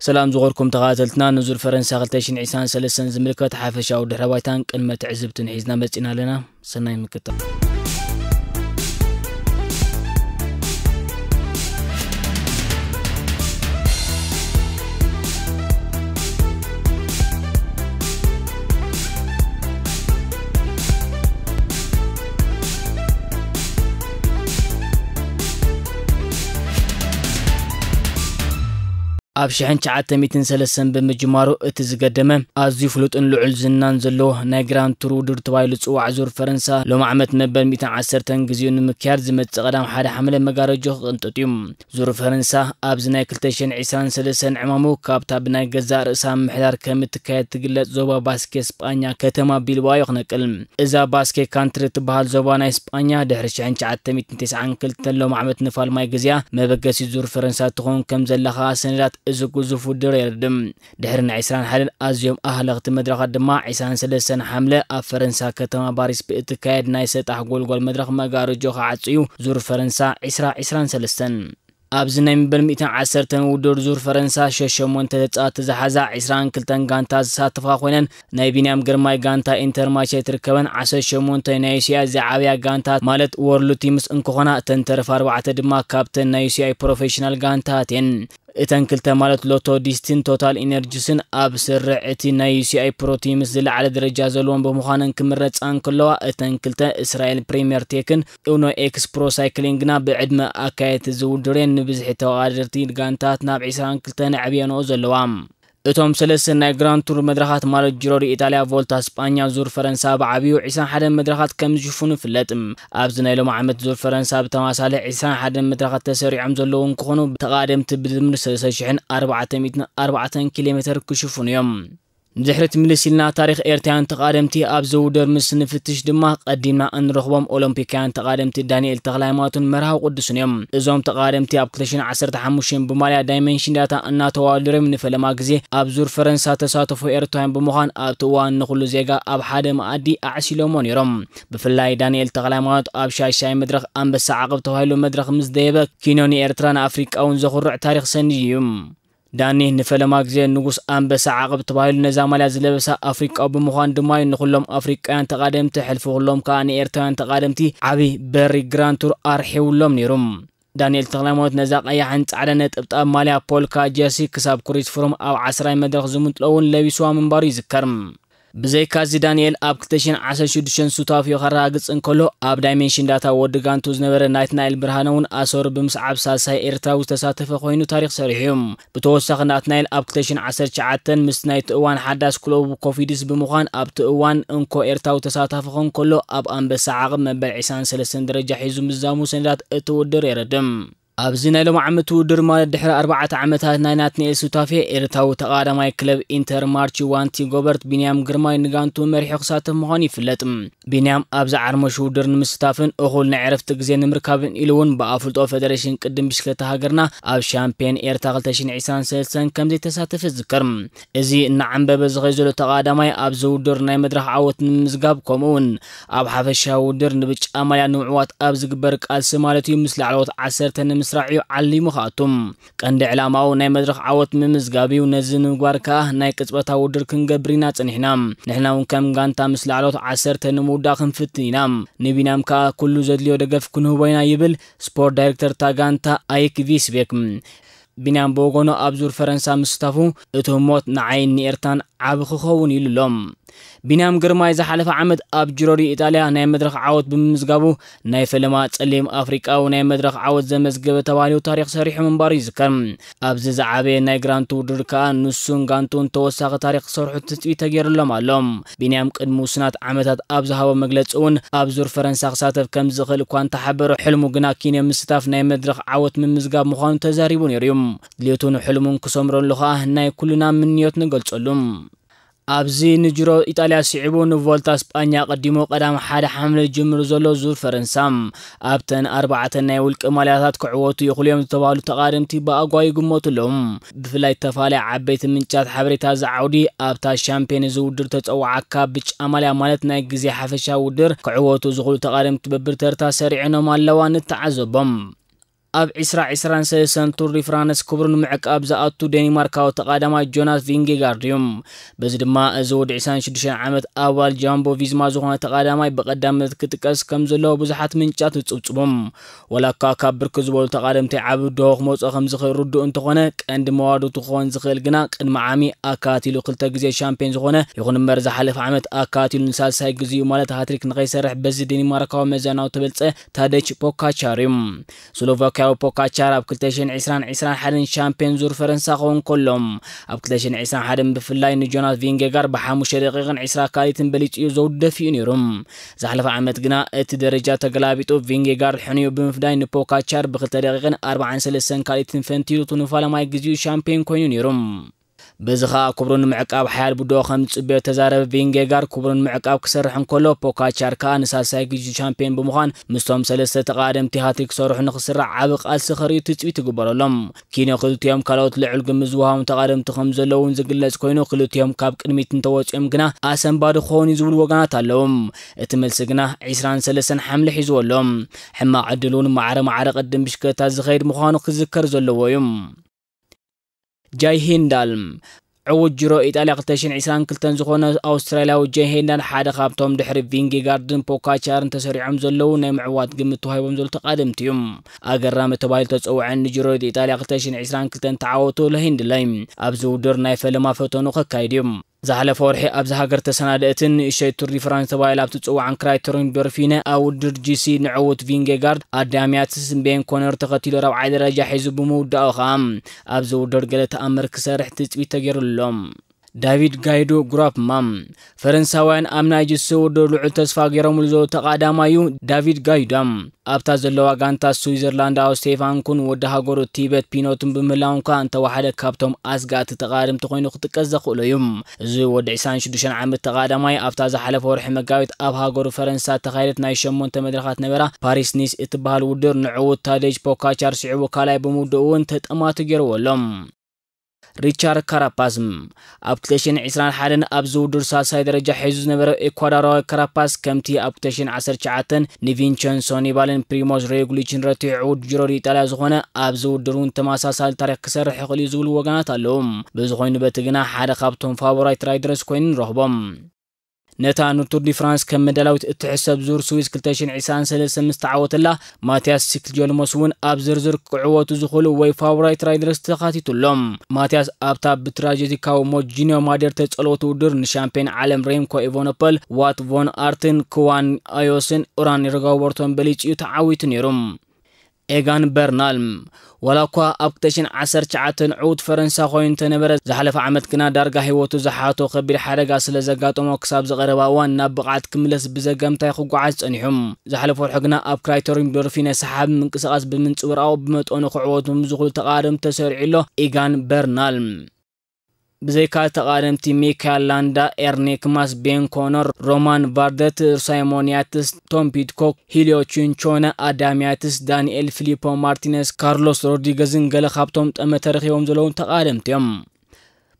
ሰላም ዝኸበርኩም ተኸታተልትና፣ ንዙር ፈረንሳ ክልተ ሽሕን ዕስራን ሰለስተን ዝምልከት ሓፈሻዊ ድሕረ ባይታን ቅድመ ትዕዝብትን ሒዝና መጺና ኣለና። ሰናይ ምክትታል። ኣብ ሽሕን ትሽዓተ ሚእትን ሰለስተን ብምጅማሩ እቲ ዝገደመ ኣዝዩ ፍሉጥን ልዑል ዝናን ዘለዎ ናይ ግራንድ ቱር ውድድር ተባሂሉ ዝጽዋዕ ዙር ፈረንሳ ሎም ዓመት መበል ሚእትን ዓሰርተን ግዜኡ ንምክያድ ዝመጽእ ቀዳም ሓደ ሓምለ መጋረጆ ክቕንጥጥ እዩ። ዙር ፈረንሳ ኣብዚ ናይ ክልተ ሽሕን ዕስራን ሰለስተን ዕማሙ ካብታ ብናይ ገዛእ ርእሳ ምምሕዳር ከም እትካየድ ትግለጽ ዞባ ባስኬ ስጳኛ ከተማ ቢልባዮ ክነቅል። እዛ ባስኬ ካንትሪ እትበሃል ዞባ ናይ ስጳኛ ድሕሪ ሽሕን ትሽዓተ ሚእትን ተስዓን ክልተን ሎም ዓመት ንፋል ማይ ግዜኣ መበገሲ ዙር ፈረንሳ ትኸውን ከም ዘላ ኸኣ ሰነዳት እዚ ግዙፍ ውድድር የረድም። ድሕሪ ናይ ዕስራን ሓደን ኣዝዮም ኣህለኽቲ መድረኻት ድማ ዕስራን ሰለስተን ሓምለ ኣብ ፈረንሳ ከተማ ፓሪስ ብእትካየድ ናይ ሰጣሕ ጎልጎል መድረኽ መጋረጆ ክዓጽ እዩ። ዙር ፈረንሳ ዕስራ ዕስራን ሰለስተን። ኣብዚ ናይ መበል ሚእትን ዓሰርተን ውድድር ዙር ፈረንሳ ሸሞንተ ተጻወትቲ ዝሓዛ ዕስራን ክልተን ጋንታ ዝሳተፋ ኮይነን ናይ ቢንያም ግርማይ ጋንታ ኢንተርማቼ ትርከበን ዓሰርተ ሸሞንተ ናይ ዩሲኣይ ዝዓብያ ጋንታት ማለት ወርልድ ቲምስ እንክኾና እተን ተረፍ ኣርባዕተ ድማ ካብተን ናይ ዩሲኣይ ፕሮፌሽናል ጋንታት እየን። እተን ክልተ ማለት ሎቶ ዲስቲን ቶታል ኢነርጂስን ኣብ ስርዕ እቲ ናይ ዩሲኣይ ፕሮ ቲምስ ዝለዓለ ደረጃ ዘለዎን ብምዃነን ክምረጻ እንከለዋ እተን ክልተ እስራኤል ፕሪምየር ቴክን ኡኖ ኤክስ ፕሮ ሳይክሊንግ ግና ብዕድመ ኣካየድቲ ዝውድር እየን ንብዝሒ ተወዳደርቲ ጋንታት ናብ ዕስራን ክልተን ኣዕብየንኦ ዘለዋ። እቶም ሰለስተ ናይ ግራንድ ቱር መድረኻት ማለት ጂሮ ዲ ኢጣልያ፣ ቮልታ ስጳኛ፣ ዙር ፈረንሳ ብዓብዩ ዕስራን ሓደን መድረኻት ከም ዝሽፍኑ ይፍለጥ። ኣብዚ ናይ ሎም ዓመት ዙር ፈረንሳ ብተማሳሊ ዕስራን ሓደን መድረኻት ተሰሪዖም ዘለዉ እንክኾኑ ተቓደምቲ ብድምር ሰለስተ ሽሕን ኣርባዕተ ሚእትን ኣርባዕተን ኪሎ ሜተር ክሽፍኑ እዮም። ንድሕሪት ምልስ ኢልና ታሪኽ ኤርትራውያን ተቓደምቲ ኣብዚ ውድድር ምስ ንፍትሽ ድማ ቀዲምና እንረኽቦም ኦሎምፒካውያን ተቓደምቲ ዳንኤል ተኽለሃይማኖትን መርሃዊ ቅዱስን እዮም። እዞም ተቓደምቲ ኣብ ክልተ ሽሕን ዓሰርተ ሓሙሽተን ብማልያ ዳይመንሽን ዳታ እናተወዳደሩ እዮም ንፈለማ ግዜ ኣብ ዙር ፈረንሳ ተሳተፉ ኤርትራውያን ብምዃን ኣብቲ እዋን ንኹሉ ዜጋ ኣብ ሓደ መኣዲ ኣዕሲሎሞ ነይሮም። ብፍላይ ዳንኤል ተኽለሃይማኖት ኣብ ሻሻይ መድረኽ ኣንበሳ ዓቕብ ተባሂሉ መድረኽ ምስ ደየበ ኪኖ ንኤርትራን ኣፍሪቃ እውን ዘኹርዕ ታሪኽ ሰኒዱ እዩ። ዳኒ ንፈለማ ግዜ ንጉስ ኣንበሳ ዓቕብ ተባሂሉ ነዛ ማልያ ዝለበሰ ኣፍሪቃዊ ብምዃን ድማ እዩ ንኹሎም ኣፍሪቃውያን ተቓደምቲ ሕልፊ ኩሎም ከኣ ንኤርትራውያን ተቓደምቲ ዓቢ በሪ ግራንድ ቱር ኣርሒውሎም ነይሩ። ዳንኤል ተኽለሃይማኖት ነዛ ቀያሕን ጻዕዳን ነጠብጣብ ማልያ ፖልካ ጀርሲ ክሳብ ኩሪት ፍሩም ኣብ ዓስራይ መድረኽ ዝምንጥሎ እውን ለቢስዋ ምንባሩ ይዝከር። ብዘይካዚ ዳንኤል ኣብ ክልተ ሽሕን ዓሰርተ ሽዱሽተን ሱታፌኡ ከረጋግጽ እንከሎ ኣብ ዳይሜንሽን ዳታ ወዲ ጋንቱ ዝነበረ ናትናኤል ብርሃነ እውን ኣሰሩ ብምስዓብ ሳልሳይ ኤርትራዊ ዝተሳተፈ ኮይኑ ታሪኽ ሰሪሑ እዩ። ብተወሳኺ ናትናኤል ኣብ ክልተ ሽሕን ዓሰርተ ትሽዓተን ምስ ናይቲ እዋን ሓዳስ ክለቡ ኮፊድስ ብምዃን ኣብቲ እዋን እንኮ ኤርትራዊ ተሳታፊ ክኸውን ከሎ ኣብ ኣንበሳ ዓቕብ መበል ዕስራን ሰለስተን ደረጃ ሒዙ ምዝዛሙ ሰነዳት እቲ ውድድር የረድም። ኣብዚ ናይ ሎም ዓመት ውድድር ማለት ድሕሪ ኣርባዕተ ዓመታት ናይ ናትናኤል ሱታፌ ኤርትራዊ ተቓዳማይ ክለብ ኢንተር ማርቺ ዋንቲ ጎበርት ቢንያም ግርማይ ንጋንቱ መሪሑ ክሳተፍ ምዃኑ ይፍለጥ። ቢንያም ኣብዚ ዓርሞሽ ውድድር ንምስታፍን እኹል ናይ ዕረፍቲ ግዜ ንምርካብን ኢሉ እውን ብኣፍልጦ ፌደሬሽን ቅድም ብሽክለታ ሃገርና ኣብ ሻምፒዮን ኤርትራ ክልተ ሽሕን ዕስራን ሰለስተን ከም ዘይተሳተፈ ይዝከር። እዚ እናዓንበበ ዝኸይ ዘሎ ተቓዳማይ ኣብዚ ውድድር ናይ መድረኽ ዓወት ንምምዝጋብ ከምኡ እውን ኣብ ሓፈሻዊ ውድድር ንብጫ ማልያ ንምዕዋት ኣብ ዝግበር ቃልሲ ማለት እዩ ምስ ላዕለዎት ዓሰርተ ንምስራዕ እዩ ዓሊሙ ክኣቱ። ቀንዲ ዕላማኡ ናይ መድረኽ ዓወት ምምዝጋብ እዩ። ነዚ ንምግባር ከኣ ናይ ቅጽበታዊ ውድድር ክንገብር ኢና ጸኒሕና። ንሕና እውን ከም ጋንታ ምስ ላዕለዎት ዓሰርተ ንምውዳእ ክንፍትን ኢና። ንቢንያም ከኣ ኩሉ ዘድልዮ ደገፍ ክንህቦ ኢና ይብል ስፖርት ዳይሬክተር እታ ጋንታ ኣይክ ቪስቤክ። ቢንያም ብወገኑ ኣብ ዙር ፈረንሳ ምስታፉ እቲ ህሞት ንዓይን ንኤርትራን ዓቢ ክኸውን ኢሉ ኣሎ። ቢንያም ግርማይ ዝሓለፈ ዓመት ኣብ ጂሮ ዲ ኢጣልያ ናይ መድረኽ ዓወት ብምምዝጋቡ ናይ ፈለማ ጸሊም ኣፍሪቃዊ ናይ መድረኽ ዓወት ዘመዝገበ ተባሂሉ ታሪኽ ሰሪሑ ምንባሩ ይዝከር። ኣብዚ ዝዓበየ ናይ ግራንድ ቱር ውድድር ከኣ ንሱን ጋንቱን ተወሳኺ ታሪኽ ክሰርሑ ትጽቢት ተገይሩሎም ኣሎ። ቢንያም ቅድሚ ውሱናት ዓመታት ኣብ ዝሃቦ መግለጺ እውን ኣብ ዙር ፈረንሳ ክሳተፍ ከም ዝኽእል እኳ እንተሓበረ ሕልሙ ግና ኪንዮ ምስታፍ ናይ መድረኽ ዓወት ምምዝጋብ ምዃኑ ተዛሪቡ ነይሩ እዩ። ድሌቱን ሕልሙን ክሰምረሉ ከኣ ናይ ኩልና ምንዮት ንገልጸሉ። ኣብዚ ንጅሮ ኢጣልያ ስዒቡ ንቮልታ ስጳኛ ቀዲሙ ቀዳም ሓደ ሓምለ ጅምሩ ዘሎ ዙር ፈረንሳ ኣብተን ኣርባዕተ ናይ ውልቂ ማልያታት ክዕወቱ ይኽእሉ እዮም ዝተባህሉ ተቓደምቲ ብኣጓ ይግመቱ ኣለዉ። ብፍላይ ተፋልያ ዓበይቲ ምንጫት ሓበሬታ እዚ ዓውዲ ኣብታ ሻምፒዮን እዚ ውድድር ተጸዋዓካ ብጫ ማልያ ማለት ናይ ግዜ ሓፈሻ ውድድር ክዕወቱ ዝኽእሉ ተቓደምቲ በብተርታ ሰሪዕኖም ኣለዋ ንተዓዘቦም። ኣብ ዕስራ ዕስራን ሰለስተን ቱር ዲ ፍራንስ ክብሩ ንምዕቃብ ዝኣቱ ዴንማርካዊ ተቓዳማይ ጆናስ ቪንጌጋርድ እዩ። በዚ ድማ እዚ ወዲ ዕስራን ሽዱሽተን ዓመት ኣባል ጃምቦ ቪዝማ ዝኾነ ተቓዳማይ ብቐዳምነት ክጥቀስ ከም ዘለዎ ብዙሓት ምንጫት ይጽብጽቡ። ወላ እኳ ካብ ብርክት ዝበሉ ተቓደምቲ ዓቢ ብድሆ ክመጽኦ ከም ዝኽእል ርዱእ እንተኾነ፣ ቀንዲ መዋድቱ ክኸውን ዝኽእል ግና ቅድሚ ዓሚ ኣካቲሉ ክልተ ግዜ ሻምፒዮን ዝኾነ፣ ይኹን እምበር ዝሓለፈ ዓመት ኣካቲሉ ንሳልሳይ ግዜኡ ማለት ሃትሪክ ንኸይሰርሕ በዚ ዴንማርካዊ መዘናዊ ተበልጸ ታደች ፖካቻር እዩ። ስሎቫክያዊ ፖካቻር ኣብ ክልተ ሽሕን ዕስራን ዕስራን ሓደን ሻምፒዮን ዙር ፈረንሳ ክኸውን ከሎ፣ ኣብ ክልተ ሽሕን ዕስራን ሓደን ብፍላይ ንጆናስ ቪንጌጋር ብሓሙሽተ ደቂቕን ዕስራ ካልኢትን በሊጹ እዩ ዘውደፍ እዩ ነይሩ። ዝሓለፈ ዓመት ግና እቲ ደረጃ ተገላቢጡ፣ ቪንጌጋርድ ሕንዩ ብምፍዳይ ንፖካቻር ብክልተ ደቂቕን ኣርባዓን ሰለስተን ካልኢትን ፈንቲሉ፣ ንፋለማይ ግዜኡ ሻምፒዮን ኮይኑ ነይሩ። በዚ ኸኣ ክብሩ ንምዕቃብ ሓያል ብድሆ ከም ዝጽበዮ ተዛረበ። ቪንጌጋር ክብሩ ንምዕቃብ ክሰርሕ እንከሎ፣ ፖካቻር ከኣ ንሳልሳይ ግዜ ሻምፒዮን ብምዃን ምስቶም ሰለስተ ተቓደምቲ ሃትሪክ ክሰርሑ ንኽስራዕ ዓቢ ቃልሲ ከርእዩ ትጽቢት ይግበረሎም። ኪኖ ክልቲኦም ካልኦት ልዑል ግምት ዝወሃቦም ተቓደምቲ ከም ዘለዉ እውን ዝግለጽ ኮይኑ፣ ክልቲኦም ካብ ቅድሚት እንተወጺኦም ግና ኣሰንባዲ ክኾኑ እዩ ዝብሉ ወገናት ኣለዉ። እቲ መልሲ ግና ዕስራን ሰለስተን ሓምለ ሒዝዎ ኣሎ። ሕማቕ ዕድል እውን ማዕረ ማዕረ ቅድም ብሽክለታ ዝኸይድ ምዃኑ ክዝከር ዘለዎ እዩ። ጃይ ሂንዳል ዕዉት ጅሮ ኢጣልያ ክልተ ሽሕን ዕስራን ክልተን ዝኾነ ኣውስትራልያዊ ጃይ ሂንዳል ሓደ ካብቶም ድሕሪ ቪንጌጋርድን ፖካቻርን ተሰሪዖም ዘለዉ ናይ ምዕዋት ግምት ተዋሂቦም ዘለዉ ተቓደምቲ እዩ። ኣገራሚ ተባሂሉ ተጸውዐ ንጅሮ ኢጣልያ ክልተ ሽሕን ዕስራን ክልተን ተዓወቱ ለሂንድለይ ኣብዚ ውድድር ናይ ፈለማ ፈተኑ ከካይድ እዩ። ዝሓለፈ ወርሒ ኣብዚ ሃገር ተሰናደእትን ንእሽተይ ቱር ዲ ፍራንስ ተባሂላ ኣብ ትጽዋዕን ክራይተሪዮን ዶርፊነ ኣብ ውድድር ጂ ሲ ንዕዉት ቪንጌጋርድ ኣዳምያትስ ቤን ኮነር ተኸቲሉ ራብዓይ ደረጃ ሒዙ ብምውዳኡ ኸኣ ኣብዚ ውድድር ገለ ተኣምር ክሰርሕ ትጽቢት ተገይሩሉ ኣሎ። ዳቪድ ጋይዶ ጉራፕማ ፈረንሳውያን ኣብ ናይ ጂ ሲ ውድድር ልዑል ተስፋ ገይሮምሉ ዘለዉ ተቓዳማዩ ዳቪድ ጋይዶ ኣብታ ዘለዋ ጋንታ ስዊዘርላንዳዊ ስቴፋን ኩን ወዲ ሃገሩ ቲበት ፒኖትን ብምህላዎም ከኣ እንተወሓደ ካብቶም ኣስጋእቲ ተቓደምቲ ኮይኑ ክጥቀስ ዘኽእሎ እዩ። እዚ ወዲ ዕስራን ሽዱሽተን ዓመት ተቓዳማይ ኣብታ ዝሓለፈ ወርሒ መጋቢት ኣብ ሃገሩ ፈረንሳ እተኻየደት ናይ ሸሞንተ መድረኻት ነበራ ፓሪስ ኒስ እትበሃል ውድድር ንዕዉት ታዴጅ ፖካቻር ስዒቡ ካልኣይ ብምውድኡ እውን ተጠማቲ ገይርዎ ኣሎ። ሪቻርድ ካራፓስ ኣብ ክልተ ሽሕን ዕስራን ሓደን ኣብዚ ውድድር ሳልሳይ ደረጃ ሒዙ ዝነበረ ኤኳዶራዊ ካራፓስ ከምቲ ኣብ ክልተ ሽሕን ዓሰርተ ትሽዓተን ንቪንቸንሶ ኒባልን ፕሪሞዝ ሮግሊችን ረቲዑ ዕዉት ጅሮ ዲ ኢጣልያ ዝኾነ ኣብዚ ውድድር እውን ተመሳሳሊ ታሪኽ ክሰርሕ ይኽእል እዩ ዝብሉ ወገናት ኣለዉ። በዚ ኮይኑ በቲ ግና ሓደ ካብቶም ፋቮራይት ራይደርስ ኮይኑ ንረኽቦም። ነታ ንቱር ዲ ፍራንስ ከም መዳላዊት እትሕሰብ ዙር ስዊስ ክልተ ሽሕን ዕስራን ሰለስተን ምስ ተዓወተላ፣ ማቲያስ ሲክልጆልሞስ እውን ኣብ ዝርዝር ክዕወቱ ዝኽእሉ ወይ ፋቮራይት ራይደርስ ተኻቲቱ ኣሎ። ማቲያስ ኣብታ ብትራጀዲካዊ ሞት ጂኒዮ ማዴር ተጸልወት ውድድር ንሻምፒዮን ዓለም ሬምኮ ኢቮኖፖል፣ ዋት ቮን ኣርትን፣ ክዋን ኣዮስን ኡራን ሪጎበርቶን በሊጹ እዩ ተዓዊቱ ነይሩ። ኤጋን በርናል ዋላ እኳ ኣብ ክልተ ሽሕን ዓሰርተ ትሽዓተን ዕዉት ፈረንሳ ኮይኑ እንተነበረ፣ ዝሓለፈ ዓመት ግና ዳርጋ ህይወቱ ዝሓቶ ከቢድ ሓደጋ ስለ ዘጋጠሞ ክሳብ ዝቐረባ እዋን ናብ ብቕዓት ክምለስ ብዘገምታይ ክጓዓዝ ጸኒሑ። ዝሓለፈ ወርሒ ግና ኣብ ክራይተሪዮን ዶርፊነ ሰሓቢ ምንቅስቓስ ብምንጽብራቑ ብመጠኑ ክዕወቱ ዝኽእሉ ተቓደምቲ ተሰሪዑ ኣሎ። ኢጋን በርናል ብዘይካ ተቓደምቲ ሚካኤል ላንዳ፣ ኤርኒክ ማስ፣ ቤን ኮኖር፣ ሮማን ቫርደት፣ ሳይሞን ያትስ፣ ቶም ፒድኮክ፣ ሂሊዮ ቹንቾነ፣ ኣዳም ያትስ፣ ዳንኤል ፊሊፖ ማርቲነስ፣ ካርሎስ ሮድሪገዝን ገለ ካብቶም ጠመተ ረኺቦም ዘለዉ ተቓደምቲ እዮም።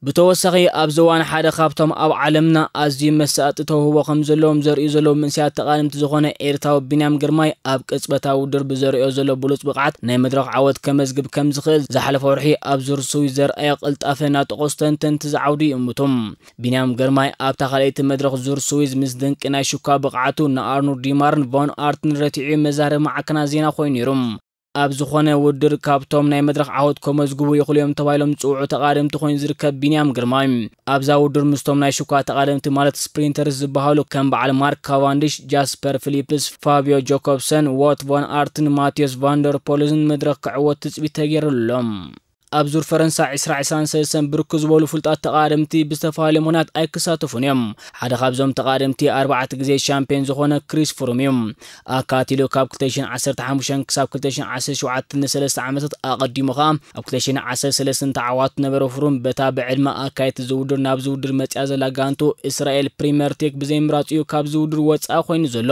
ብተወሳኺ ኣብዚ እዋን ሓደ ካብቶም ኣብ ዓለምና ኣዝዩ መሳጢ ተውህቦ ከም ዘለዎም ዘርእዩ ዘለዉ መንእሰያት ተቓደምቲ ዝኾነ ኤርትራዊ ቢንያም ግርማይ ኣብ ቅጽበታዊ ውድድር ብዘርእዮ ዘሎ ብሉጽ ብቕዓት ናይ መድረኽ ዓወት ከመዝግብ ከም ዝኽእል ዝሓለፈ ወርሒ ኣብ ዙር ስዊስ ዘርኣዮ ቅልጣፈ እናጠቐሱ ተንተንቲ ዝዓውዱ ይእምቱ። ቢንያም ግርማይ ኣብታ ካልኣይቲ መድረኽ ዙር ስዊዝ ምስ ድንቂ ናይ ሽኳ ብቕዓቱ ንኣርኖልድ ዲማርን ቮን ኣርትን ረቲዑ መዛረቢ ማዕከናት ዜና ኮይኑ ነይሩ። ኣብ ዝኾነ ውድድር ካብቶም ናይ መድረኽ ዓወት ከመዝግቡ ይኽእሉ እዮም ተባሂሎም ዝጽውዑ ተቓደምቲ ኮይኑ ዝርከብ ቢንያም ግርማይ ኣብዛ ውድድር ምስቶም ናይ ሽኳ ተቓደምቲ ማለት ስፕሪንተርስ ዝበሃሉ ከም በዓል ማርክ ካቫንዲሽ፣ ጃስፐር ፊሊፕስ፣ ፋቢዮ ጆኮብሰን፣ ዎት ቮን ኣርትን ማቴዎስ ቫንደር ፖልዝን መድረኽ ክዕወት ትጽቢት ተገይሩሎም። ኣብ ዙር ፈረንሳ ዕስራ ዕስራን ሰለስተን ብርክት ዝበሉ ፍሉጣት ተቓደምቲ ብዝተፈላለየ ምኽንያት ኣይክሳተፉን እዮም። ሓደ ካብዞም ተቓደምቲ ኣርባዕተ ግዜ ሻምፒዮን ዝኾነ ክሪስ ፍሩም እዩ። ኣካቲሉ ካብ ክልተ ሽሕን ዓሰርተ ሓሙሽተን ክሳብ ክልተ ሽሕን ዓሰርተ ሸውዓተን ንሰለስተ ዓመታት ኣቐዲሙ ኸኣ ኣብ ክልተ ሽሕን ዓሰርተ ሰለስተን ተዓዋቲ ነበረ። ፍሩም በታ ብዕድመ ኣካየድቲ ዝውድር ናብዚ ውድድር መጺኣ ዘላ ጋንቱ እስራኤል ፕሪምየር ቴክ ብዘይምራጹ እዩ ካብዚ ውድድር ወጻኢ ኮይኑ ዘሎ።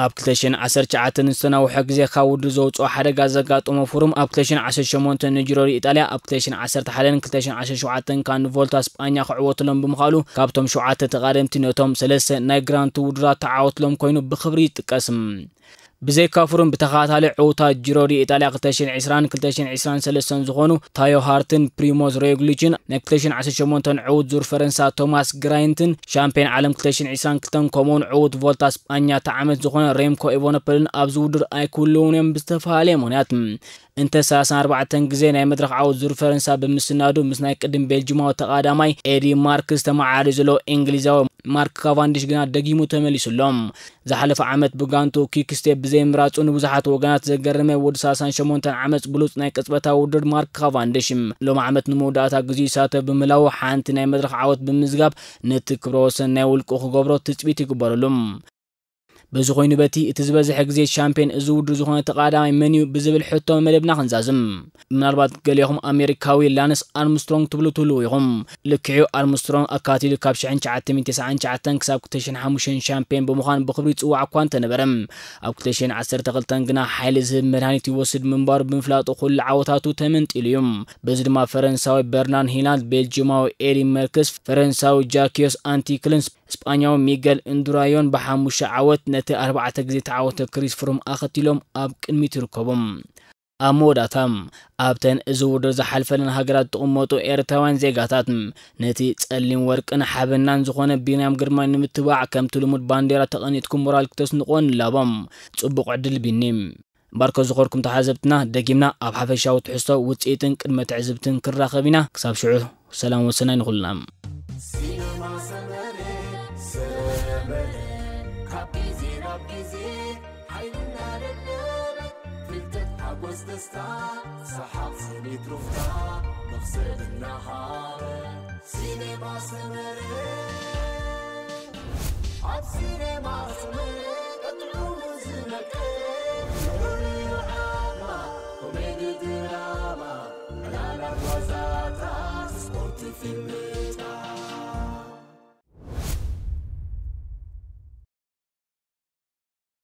ኣብ ክልተ ሽሕን ዓሰርተ ትሽዓተን ዝተናውሐ ግዜ ካብ ውድድር ዘውጽኦ ሓደጋ ዘጋጠሞ ፍሩም ኣብ ክልተ ሽሕን ዓሰርተ ሸሞንተን ንጂሮ ዲ ኢጣልያ፣ ኣብ ክልተ ሽሕን ዓሰርተ ሓደን ክልተ ሽሕን ዓሰርተ ሸውዓተን ከኣ ንቮልታ ስጳኛ ክዕወትሎም ብምኽኣሉ ካብቶም ሸውዓተ ተቓደምቲ ነቶም ሰለስተ ናይ ግራንቱ ውድድራት ተዓወትሎም ኮይኑ ብኽብሪ ይጥቀስ። ብዘይካ ፍሩም ብተኸታታሊ ዕውታት ጂሮ ዲ ኢጣልያ ክልተ ሽሕን ዕስራን ክልተ ሽሕን ዕስራን ሰለስተን ዝኾኑ ታዮ ሃርትን ፕሪሞዝ ሮግሊችን፣ ናይ ክልተ ሽሕን ዓሰርተ ሸሞንተን ዕውት ዙር ፈረንሳ ቶማስ ግራይንትን፣ ሻምፒዮን ዓለም ክልተ ሽሕን ዕስራን ክልተን ከምኡውን ዕውት ቮልታ ስጳኛ እቲ ዓመት ዝኾነ ሬምኮ ኤቨነፖልን ኣብዚ ውድድር ኣይክህልውን እዮም ብዝተፈላለየ ምኽንያት። እንተ ሰላሳን ኣርባዕተን ግዜ ናይ መድረኽ ዓወት ዙር ፈረንሳ ብምስናዱ፣ ምስ ናይ ቅድም ቤልጅማዊ ተቓዳማይ ኤዲ ማርክስ ተመዓሪ ዘሎ እንግሊዛዊ ማርክ ካቫንዲሽ ግና ደጊሙ ተመሊሱ ኣሎ። ዝሓለፈ ዓመት ብጋንቱ ኪክ ስቴፕ ብዘይምራጹ ንብዙሓት ወገናት ዘገረመ ወዲ ሰላሳን ሸሞንተን ዓመት ብሉጽ ናይ ቅጽበታዊ ውድድር ማርክ ካቫንዲሽ፣ ሎም ዓመት ንመወዳእታ ግዜ ይሳተፍ ብምህላዉ ሓንቲ ናይ መድረኽ ዓወት ብምዝጋብ ነቲ ክብረ ወሰን ናይ ውልቁ ክገብሮ ትጽቢት ይግበረሉ። በዚ ኮይኑ በቲ እቲ ዝበዝሐ ግዜ ሻምፒዮን እዚ ውድድር ዝኾነ ተቓዳማይ መን እዩ ብዝብል ሕቶ መደብና ክንዛዝም። ምናልባት ገሊኹም ኣሜሪካዊ ላንስ ኣርምስትሮንግ ትብሉ ትህልዉ ኢኹም። ልክዑ ኣርምስትሮንግ ኣካቲሉ ካብ ሽሕን ትሽዓተ ሚእትን ተስዓን ትሽዓተን ክሳብ ክልተ ሽሕን ሓሙሽተን ሻምፒዮን ብምዃን ብኽብሪ ይጽዋዕ እኳ እንተነበረ፣ ኣብ ክልተ ሽሕን ዓሰርተ ክልተን ግና ሓይሊ ዝህብ መድሃኒት ይወስድ ምንባሩ ብምፍላጡ ኩሉ ዓወታቱ ተመንጢሉ እዩ። በዚ ድማ ፈረንሳዊ በርናርድ ሂላንድ፣ ቤልጂማዊ ኤዲ መርክስ፣ ፈረንሳዊ ጃኪዮስ ኣንቲክልን ስጳኛዊ ሚገል እንዱራዮን ብሓሙሽተ ዓወት ነቲ ኣርባዕተ ግዜ ተዓወተ ክሪስ ፍሩም ኣኸቲሎም ኣብ ቅድሚት ይርከቡ። ኣብ መወዳእታ፣ ኣብተን እዚ ውድድር ዝሓልፈለን ሃገራት ዝቕመጡ ኤርትራውያን ዜጋታት፣ ነቲ ጸሊም ወርቅን ሓበናን ዝኾነ ቢንያም ግርማይ ንምትባዕ ከምቲ ልሙድ ባንዴራ ተቐኒጥኩም ሞራል ክተስንቖ ንላቦም። ጽቡቕ ዕድል ቢኒ። እምበኣርከ ዝኸርኩም ተሓዘብትና ደጊምና ኣብ ሓፈሻዊ ትሕዝቶ ውጽኢትን ቅድመ ትዕዝብትን ክራኸብ ኢና። ክሳብ ሽዑ ሰላም ወሰናይ ንኹልና።